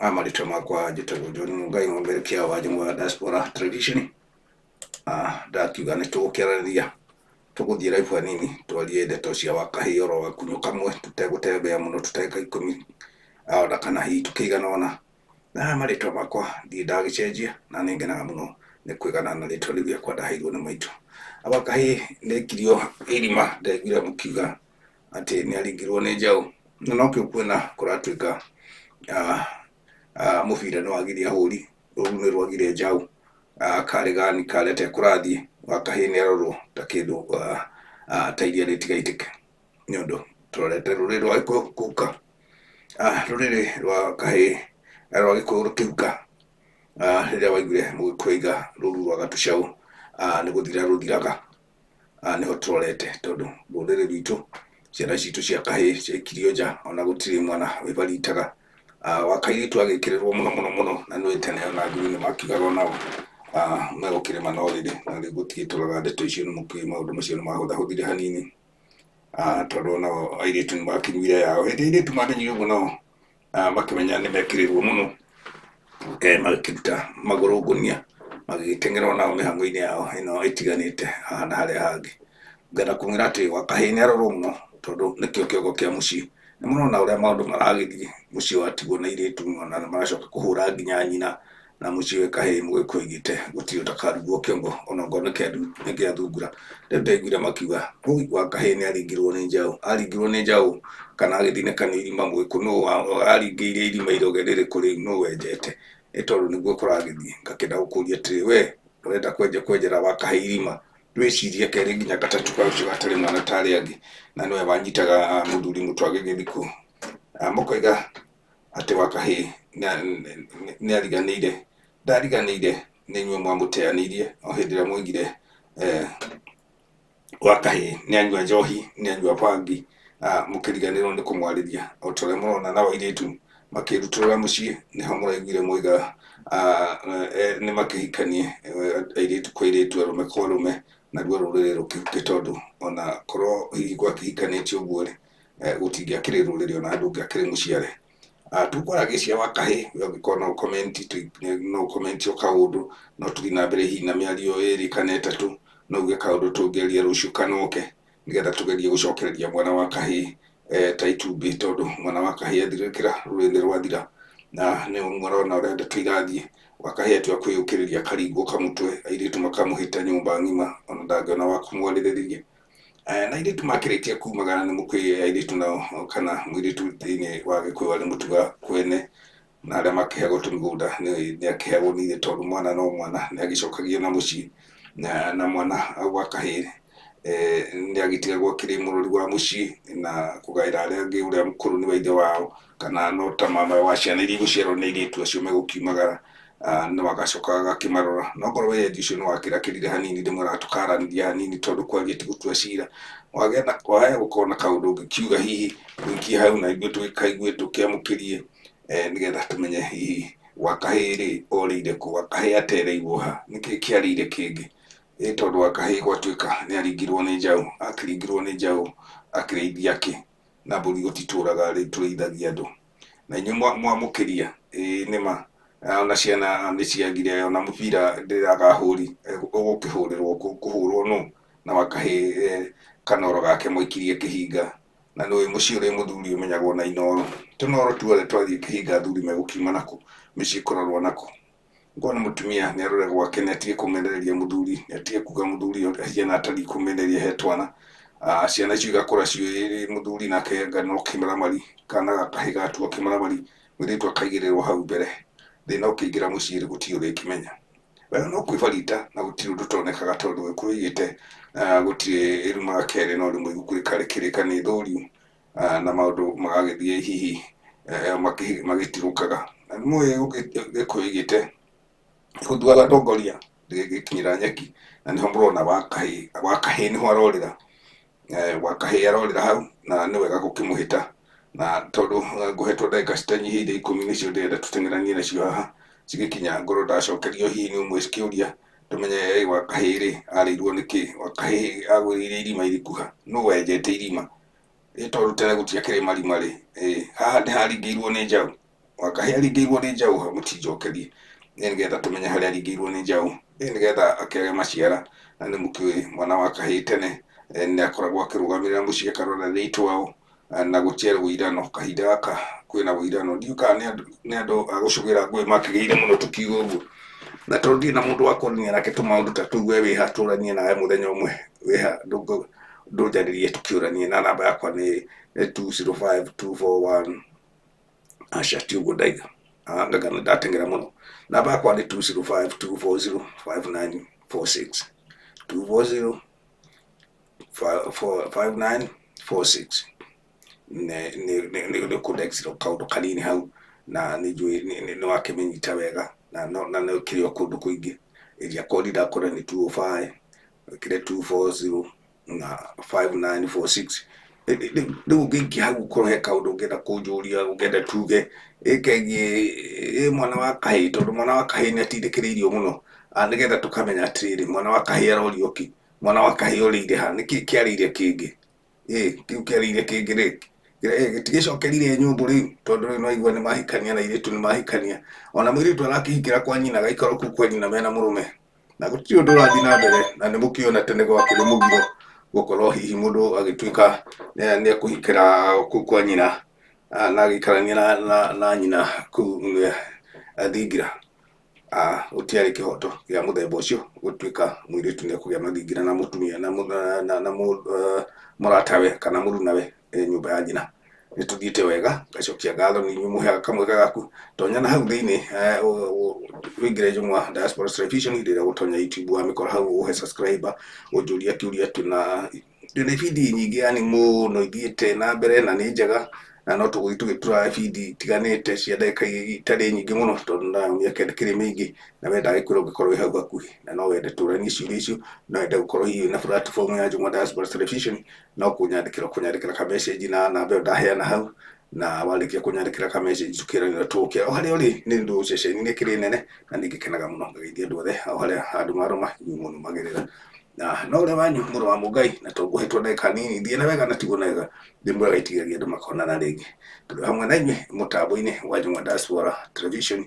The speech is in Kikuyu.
Marĩtwa makwa njĩtagwo John Mungai Mũmberekia wa Njũng'wa wa Diaspora Television. Ndakiuga nĩ tũgũkĩaranĩria, tũgũthiĩ live hanini twarie ndeto cia Wakahĩ oro gakunyo kamwe tũtegũtembea mũno tũtagĩka 10 ona kana hihi tũkĩigana ũna. Na marĩtwa makwa ndirĩ ndagĩcenjia na nĩ ngenaga mũno nĩ kwĩgana na rĩtwa rĩu rĩakwa ndaheirwo nĩ maitũ. Wakahĩ nĩaikirio irima, ndaiguire mũkiuga atĩ nĩ aringirwo nĩ njaũ, na nokĩo kuona kũratuĩka mũbira nĩ wagire ahũri, rũru nĩ rwagire njaũ, karĩ gani karĩa te kũrathiĩ, Wakahĩ nĩ arorwo ta kĩndũ ta iria rĩtigaitĩke, nĩ ũndũ tũrorete rũrĩrĩ rwa Gĩkũyũ kũhuka, rũrĩrĩ rwa kahĩ rwa Gĩkũyũ rũkĩhuka, rĩrĩa waiguire Mũgĩkũyũ aiga rũru rwa gatucaũ nĩ gũthira rũthiraga, nĩho tũrorete tondũ rũrĩrĩ rwitũ ciana citũ cia kahĩ ciaikirio nja ona gũtirĩ mwana wĩbaritaga. Wakairĩtu agĩkĩrĩrwo mũno mũno mũno, na nĩ tene ona athuri nĩ makiugaga onao megũkĩrĩma no rĩrĩ, na rĩu gũtigĩtũraga ndeto icio, nĩ mũkĩũĩ maũndũ macio nĩ mahũthahũthire hanini, tondũ onao airĩtu nĩ makinyuire yao. Hĩndĩ airĩtu mamenyire ũguo nao makĩmenya nĩ mekĩrĩrwo mũno, magĩkĩruta magũrũ ngũnia, magĩgĩteng'era onao mĩhang'o-inĩ yao ĩno ĩtiganĩte haha na harĩa hangĩ. Ngenda kũmwĩra atĩ Wakahĩ nĩ arorwo mũno tondũ nĩkĩo kĩongo kĩa mũciĩ. Nĩ mũrona ũrĩa maũndũ maragĩthiĩ, mũciĩ watigwo na airĩtu ona nĩ maracoka kũhũra nginya nyina, na mũciĩ wĩ kahĩĩ Mũgĩkũyũ oigĩte gũtirĩ ũtakarugwo kĩongo ona okorwo nĩ kĩa thungura. Rĩu ndaiguire makiuga ũi Wakahĩ nĩ aringirwo nĩ njaũ, aringirwo nĩ njaũ kana agĩthinĩka nĩ irima, Mũgĩkũyũ nũ aringĩire irima iroge rĩrĩkũ rĩu nũ wenjete, ĩ tondũ nĩguo kũragĩthiĩ. Ngakĩenda gũkũria atĩrĩ, we ũrenda kwenjera Wakahĩ irima, wĩcirie kerĩ nginya gatatũ gacio gatarĩ mwana ta arĩa angĩ, na nĩwe wanyitaga mũthuri mũtwe agĩgĩthikwo. Mũkoiga atĩ Wakahĩ nĩ ariganĩire, ndariganĩire, nĩ inyuĩ mwamũteanĩirie o hĩndĩ ĩrĩa mwoigire Wakahĩ nĩ anyua njohi, nĩ anyua bangi, mũkĩriganĩrwo nĩ kũmwarĩria. O ta ũrĩa mũrona nao airĩtu makĩrutũrũra mũciĩ, nĩho mũraiguire mwoiga nĩ makĩhikanie airĩtu kwa airĩtu, arũme kwa arũme, naruo rũrĩrĩ rũkĩhuke, tondũ ona korwo hihi gwakĩhikanĩtio ũguo rĩ, gũtingĩakĩrĩ rũrĩrĩ ona ndũngĩakĩrĩ mũciare. Tũkwaragia cia Wakahĩ, we ũngĩkorwo no ũcomment, no ũcomment o kaũndũ, no tũthiĩ na mbere hihi na mĩario ĩrĩ kana ĩtatũ, no uge kaũndũ tũngĩaria rũciũ kana ũke, nĩgetha tũgerie gũcokereria mwana wa kahĩĩ ta itumbĩ, tondũ mwana wa kahĩĩ athirĩkĩra rũrĩrĩ nĩ rwathira, na nĩ mũrona ũrĩa ndeto irathiĩ. Wakahĩ atua kwĩyũkĩrĩria akaringwo kamũtwe, airĩtu makamũhĩta nyũmba ng'ima, ona ndangĩona wa kũmwarĩrĩria. Na airĩtu makĩrĩkia kumagara nĩ mũkĩũĩ airĩtu nao kana mũirĩtu thĩinĩ wa Gĩkũyũ arĩ mũtuga kwene, na arĩa makĩheagwo tũmĩgũnda nĩ akĩheagwo nĩ ithe, tondũ mwana no mwana nĩ agĩcokagio na mũciĩ, na mwana wa kahĩĩ nĩ agĩtigagwo akĩrĩ mũrori wa mũciĩ na kũgaĩra arĩa angĩ ũrĩa mũkũrũ nĩ wa ithe wao, kana no ta mama wa ciana iria igũciarwo nĩ airĩtu acio megũkiumagara, no agacoka agakĩmarora. No korwo wendi ũcio nĩ wakĩrakĩrire hanini, ndĩmwĩraga tũkaranĩria hanini, tondũ kwaria ti gũtua cira. Wagĩa na waya gũkorwo na kaũndũ ũngĩkiuga hihi ũikie hau na ithuĩ tũgĩkaigue tũkĩamũkĩrie, nĩgetha tũmenye hihi Wakahĩ rĩ orĩire kũ, Wakahĩ atereirwo ha, nĩkĩ kĩarĩire kĩngĩ. Ĩ tondũ Wakahĩ gwatuĩka nĩ aringirwo nĩ njaũ, akĩringirwo nĩ njaũ akĩrĩithia kĩ, na mbũri gũtitũraga rĩ tũrĩithagia andũ. Na inyuĩ mwamũkĩria, ĩ nĩma ona ciana nĩ ciagire ona mũbira ndĩraga ahũri, ũgũkĩhũrĩrwo kũhũrwo nũ, na Wakahĩ kanoro gake mwaikirie kĩhinga, na nĩũĩ mũciĩ ũrĩ mũthuri ũmenyagwo na inoro, tũnoro tuothe twathiĩ kĩhinga athuri megũkiuma nakũ, mĩciĩ kũrorwo nakũ. Ngona mũtumia nĩ arore gwake, nĩ atige kũmenereria mũthuri, nĩ atige kuga mũthuri ahiana atariĩ kũmenereria he twana. Ciana icio igakũra ciũĩ mũthuri nake anga no kĩmaramari, kana gakahĩ gatua kĩmaramari, mũirĩtu akaigĩrĩrwo hau mbere, thĩna ũkĩingĩra mũciĩ gũtirĩ ũrĩkĩmenya. Wega no kwĩbarita na gũtirĩ ũndũ ũtonekaga, tondũ Gĩkũyũ oigĩte gũtirĩ ĩrumaga kerĩ no rĩmwe iguku rĩkarĩkĩrĩka nĩ thũriũ, na maũndũ magagĩthiĩ hihi magĩtirũkaga. Na nĩ mũĩ Gĩkũyũ oigĩte gũthuaga atongoria rĩgĩkinyĩra nyeki, na nĩho mũrona Wakahĩ, Wakahĩ nĩho arorĩra, Wakahĩ arorĩra hau, na nĩ wega gũkĩmũhĩta, na tondũ ngũhetwo ndagĩka citanyihĩire 10 nĩcio ndĩrenda tũteng'eranie nacio haha cigĩkinya, ngorwo ndacokerio hihi nĩ ũmwe cikĩũria tũmenye Wakahĩ rĩ arĩirwo nĩkĩ, Wakahĩ agũrĩire irima irĩkũ ha, nũ wenjete irima, ĩ tondũ tene gũtiakĩrĩ marima rĩ, haha nĩ haringĩirwo nĩ njaũ. Wa kahĩĩ aringĩirwo nĩ njaũ mũtinjokerie nĩgetha tũmenye harĩa aringĩirwo nĩ njaũ nĩgetha akĩage maciara. Na nĩ mũkĩũĩ mwana wa kahĩĩ tene nĩ akoragwo akĩrũgamĩrĩra mũciĩ akarora thĩĩ wao na gũtiarĩ ũirano. Kahinda gaka kwĩna ũirano, ndiũĩ kana nĩ andũ a gũcũgĩra ngũĩ makĩgĩire mũno tũkiuga ũguo. Na tondũ ndirĩ na mũndũ wa kwaranĩria nake tũmaũndũ ta tũu, we wĩha tũranie nawe mũthenya ũmwe, wĩha ndũnjarĩrie tũkĩũranie, na namba yakwa nĩ 205241. Aca, ti ũguo ndaiga, anga nĩ ndateng'era mũno. Namba yakwa nĩ 2052405946, 240 5946. Nĩ kũndexira kaũndũ kanini hau na nĩ njũĩ nĩ wakĩmĩnyita wega na nĩ kĩrĩ o kũndũ kũingĩ. Area code ndakora nĩ 205, wĩkĩre 240 na 5946. Rĩu ũngĩingĩ hau ũkorwo he kaũndũ ũngĩenda kũnjũria, ũngĩenda tuge ĩkegiĩ mwana wa kahĩĩ, tondũ mwana wa kahĩĩ nĩ atindĩkĩrĩirio mũno, nĩgetha tũkamenya atĩrĩrĩ, mwana wa kahĩĩ arorio kĩ, mwana wa kahĩĩ orĩire ha, nĩkĩ kĩarĩire kĩngĩ, kĩu kĩarĩire kĩngĩ rĩ gĩtigĩcokerire nyũmbũ rĩu, tondũ rĩu nĩwaigua nĩ mahikania na airĩtu nĩ mahikania, ona mũirĩtu arakĩhikĩra kwa nyina agaikara kũu kwa nyina mena mũrũme, na gũtirĩ ũndũ ũrathiĩ na mbere. Na nĩ mũkĩona tene gwakĩrĩ mũgiro gũkorwo hihi mũndũ agĩtuĩka nĩ ekũhikĩra kũu kwa nyina na agĩikarania na nyina kũu thingira. Gũtiarĩ kĩhoto kĩa mũthemba ũcio gũtuĩka mũirĩtu nĩ ekũgĩa mathingira na mũtumia na mũratawe kana mũrunawe nyũmba ya nyina. Nĩ tũthiĩte wega, ngacokia ngatho nĩ inyuĩ mũheaga kamweke gaku tonya na hau thĩinĩ, wĩingĩre Njũng'wa Diaspora Television rĩrĩa ũgũtonya YouTube wamĩkora hau ũhe subscriber, ũnjũrie kĩũria. Twĩna ibindi nyingĩ yani mũno ithiĩte na mbere na nĩ njega, na no tũgũthiĩ tũgĩturaga ibindi itiganĩte cia ndagĩka itarĩ nyingĩ mũno, tondũ nayo mĩaka ndĩkĩrĩ mĩingĩ. Na we ndagĩkwĩra ũngĩkorwo wĩ hau hakuhĩ na no wende tũranie ciũria icio, no wende gũkorwo hihi wĩna platform ya Njũng'wa Diaspora Television, no kũnyandĩkĩra ka message na namba ĩyo ndaheana hau. Na warĩkia kũnyandĩkĩra ka message tũkĩranĩra tũgũkĩra o harĩa ũrĩ, nĩ ũndũ ceceni nĩ ĩkĩrĩ nene na nĩ ngĩkenaga mũno ngageithia andũ othe o harĩa handũ marũma inyuĩ mũnũmagĩrĩra. Na no ũrĩa wanyu mũrũ wa Mũngai, na tũngũhetwo ndagĩka nini thiĩ na wega na tigwo na wega ndĩ mwega, itigagia andũ makonana rĩngĩ tũrĩ hamwe na inyuĩ mũtambo-inĩ wa Njũng'wa Diaspora Television.